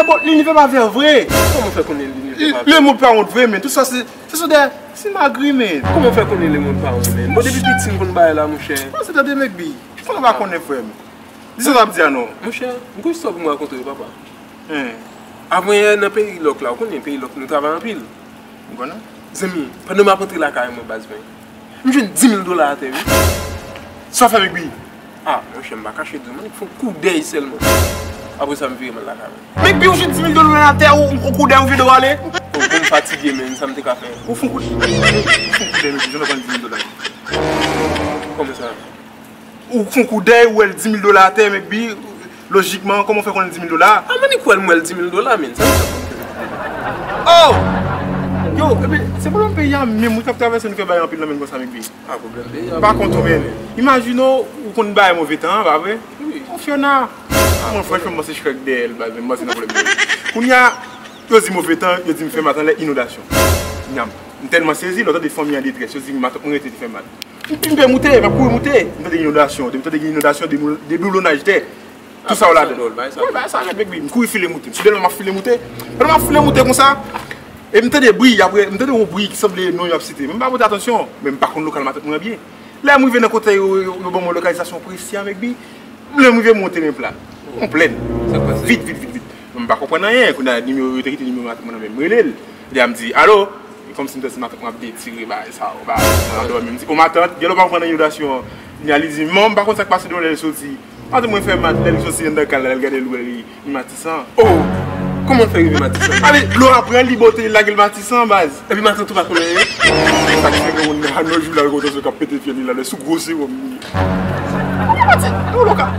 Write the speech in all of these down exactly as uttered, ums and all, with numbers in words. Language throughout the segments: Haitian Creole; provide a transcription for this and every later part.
Bon, li, li pa vè vre. Kòman w fè konnen li, li pa vè? Le monde pa wont vre, men. Tout sa, se, se son de, se magri, men. Kòman w fè konnen le monde pa wont, men? Bon, depi piti, m konn bagay la, monchè. Bon, se tande, Mekbi. Fò nou pa konnen, frè m. Di sa w ap di a non. Monchè, m gon istwa pou m rakonte w, papa. Hein. Avanyè nan peyi lòk la, ou konnen peyi lòk nou travay anpil. M konnen. Zanmi, pandan m ap antre lakay mwen, baz mwen, m jwenn dis mil dola atè, wi. Sa w fè, Mekbi? Ah, monchè, m pa kache di w, m annik fè yon koudèy sèlman. Apre sa, m vire m al lakay mwen. Mekbi, ou jwenn dis mil dola atè, ou, ou koudèy, ou vide w ale? Bon, bon, m fatige, men, sa m te ka fè? Ou fè yon koudèy, ou fè yon koudèy, Mekbi, jan w pran dis mil dola. Kòman sa? Ou fè yon koudèy, ou wè l dis mil dola atè, Mekbi, lojikman, kòman w fè konnen dis mil dola? Ah, m annik wè l, m wè l dis mil dola, men, sa m fè pou m fè? Oh! Yo, epi, se pwoblèm peyi a menm, wi, k ap travèse nou fè bagay anpil nan menm konsa, Mekbi. Ah, pwoblèm peyi a. M pa kont ou, men. Imajine w, ou konn bagay move tan an, pa vre? Wi. Yon Fiona. Mwen, franchman, m panse Shrek dèyè l, baz, men m panse nan pwoblèm peyi. Kounye a, yo di move tan, yo di m fè matant lè inondasyon. Kounye a, m tèlman sezi, lè w tande fanmi an detrès, yo di matant mwen rete te fè mal. M, m pe moute, m ap kouri moute. M tande inondasyon, m tande gen inondasyon, debou-, deboulonaj tè. Tout sa yo ladan. Wi, bagay sa rèd, Mekbi. M kouri file moute. M sou Dèlma, m ap file moute. Pandan m ap file moute konsa, e m tande bri, apre, m tande yon bri ki sanble non yo ap site. Men m pa pote atansyon, men m pa konn lokal matant mwen an byen. Lè m rive nan kote yo, yo, yo ban mwen lokalizasyon presi a, Mekbi, lè m rive, m wè yon teren pla. Yon plèn. Sa k pase? Vid, vid, vid, vid. Men m pa konprann anyen. Kounye a, nimewo, yo te kite nimewo matant mwen nan men m. M rele l. Kounye a, m di, "Alo?" E kòmsi m tann se matant mwen ap detire bagay sa yo, bagay mwen andòmi. M di, "O matant, gen lè w pa konprann nan inondasyon an." Kounye a, li di, "Man, m pa konn sa k pase devan lè l soti." Matant mwen fè mat, lè l soti anndan kay la, lè l gade l wè li, li Matisan. Oh! Kòman l fè rive Matisan? Ale, dlo a pran l, li bote, li lage l Matisan, baz. Epi matant ou pa konn anyen? Sa k fè gen moun nan, nan jou la, yo kontan se k ap pete fyèl li la, lè sou gwo sewòm li. Mati, ou loka.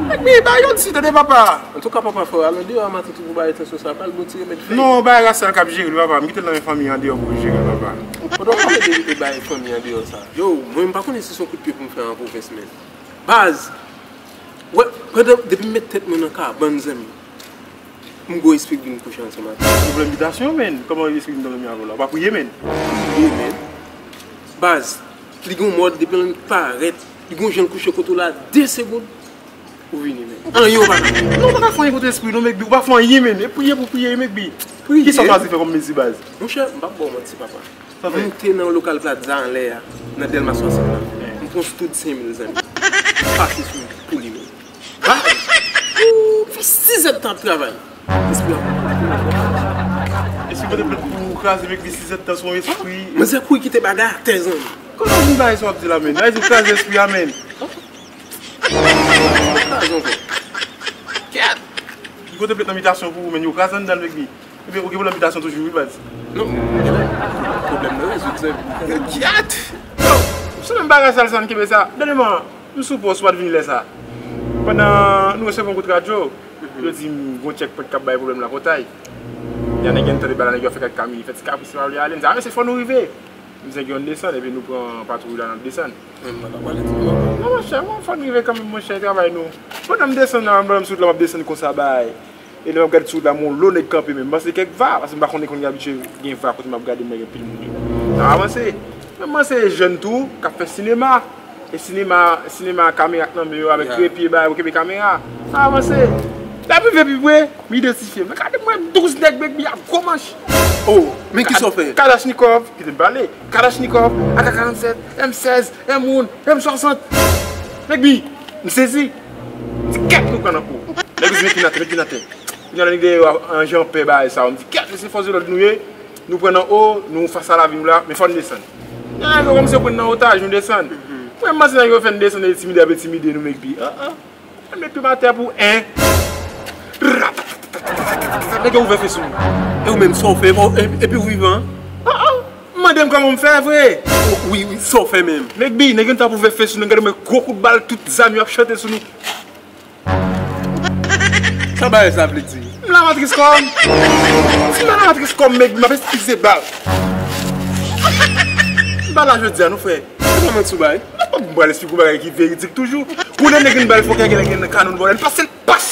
Mekbi, ba yo di, tande papa. Antouka, papa, fò w al andeyò a matant ou pou bay atansyon sa, pa al bon ti remèd fèy. Non, bay Rachel k ap jere l, papa. M kite l nan men fanmi an andeyò pou l jere l, papa. Pandan w pale de, de bay fanmi an andeyò sa. Yo, mwen, m pa konnen si se yon kout pye pou m fè an pwovens, men. Baz, wè, pandan, depi m met tèt mwen nan kabann, zanmi, m gwo espri k vin kouche ansanm avè m. Pwoblèm bitasyon, men. Kòman espri vin dòmi avè w la? Ou pa priye, men. Priye, men. Baz, li gen yon mòd, depi l parèt, li gen yon jan l kouche kote w la, de segonn, ou vini, men. Anyen ou pa ka fè. Non, ou pa ka fè anyen kont espri, non, Mekbi. Ou pa fè anyen, men. E priye pou priye, Mekbi. Priye? Kisa w chwazi fè kòm mezi, baz? Monchè, m p ap ba w manti, papa. Sa fè? M te nan lokal Plaza anlè a, nan Dèlma swasant la. M pran sou tout senk mil, zanmi. Pase sou pou li menm. Ha? Ou fè sizèdtan ap travay. Espri an. Espri pote plent pou kraze, Mekbi, sizèdtan sou yon espri. Manzè kouri kite bagay atè, zanmi. Kòman w vin bay sa w ap di la, men? Ay, ou kraze espri a, men. Kraze ankò. Kèt! Li pote plent nan bitasyon pou ou, men yo kraze anndan l, Mekbi. Ebyen, ou gen pwoblèm bitasyon toujou, wi, baz. Non, pwoblèm nan rezoud, zanmi. Kèt! Yo, se menm bagay sa l sann kenbe sa. Dènyèman, m sou pòs, ou pa t vini lè sa. Pandan nou resevwa yon kout radyo, yo di m gon tchèkpwent k ap bay pwoblèm nan Pòtay. Y a nèg yo tande bal la, nèg yo fè kèk kamini, fè ti kapris, yo pa vle ale. M di, "A, men se fò nou rive." M di, "Nèg yo ann desann," epi nou pran patwouy la, n ap desann. Men m pa ka pale di nou ankò. Non, monchè, mwen fò n rive kanmenm, monchè, travay nou. Pandan m desann la, m sot la, m ap desann konsa, bay. E lè m ap gade sou wout la, m wè yon lo nèg kanpe, men m panse kèk va, paske m pa konnen, konnen abitye gen va kote m ap gade, m wè gen pil moun yo. N ap avanse. Men m panse e jèn tou k ap fè sinema. E sinema, sinema kamera k nan men yo avèk krepye bagay pou kenbe kamera. N ap avanse. Lè m rive pi pre, m idantifye. Men gade m wè douz nèg, Mekbi, ak gwo manch. Oh, men kisa w fè? Kalachnikov, kite m pale. Kalachnikov, A K karanntsèt, M sèz, M un, M swasant. Mekbi, m sezi. M di, "Kèt, nou pran nan kou." Nèg yo di, "Met li atè, met li atè." Kounye a nèg dèyè yo ap anje anpè bagay sa yo. M di, "Kèt, mesye, fòs de lòd nou ye. Nou pran nan o, nou fas a lavi nou la, men fò n desann." Nèg yo kòmanse pran n nan otaj, nou desann. Mwen, m panse nèg yo fè n desann, entimide ap entimide nou, Mekbi. Ah, ah. Mwen met pye m atè pou en. Nèg yo ouvè fe sou nou. E ou menm, sa w fè, e, epi ou vivan? Ah, ah. M mande m kòman m fè vre. Wi, wi, sa w fè menm? Mekbi, nèg yo t ap ouvè fe sou nou, gade mwen gwo kout bal, tout zam yo ap chante sou nou. Sa bagay sa vle di? M lamatris kò m. Si m pa lamatris kò m, Mekbi, m ap eskize bal. M pa la jodi a, non, frè. Se pa manti w bay. M pral esplike w bagay ki veridik toujou. Pou lè nèg vin bay fòkè, gen lè gen kanon vòlè l pase l pas.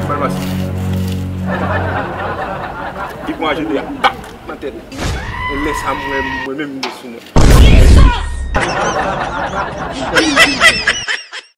Bal pase. Li pran ajande a, bak, nan tèt. E lè sa, mwen, mwen menm, m desou mwen.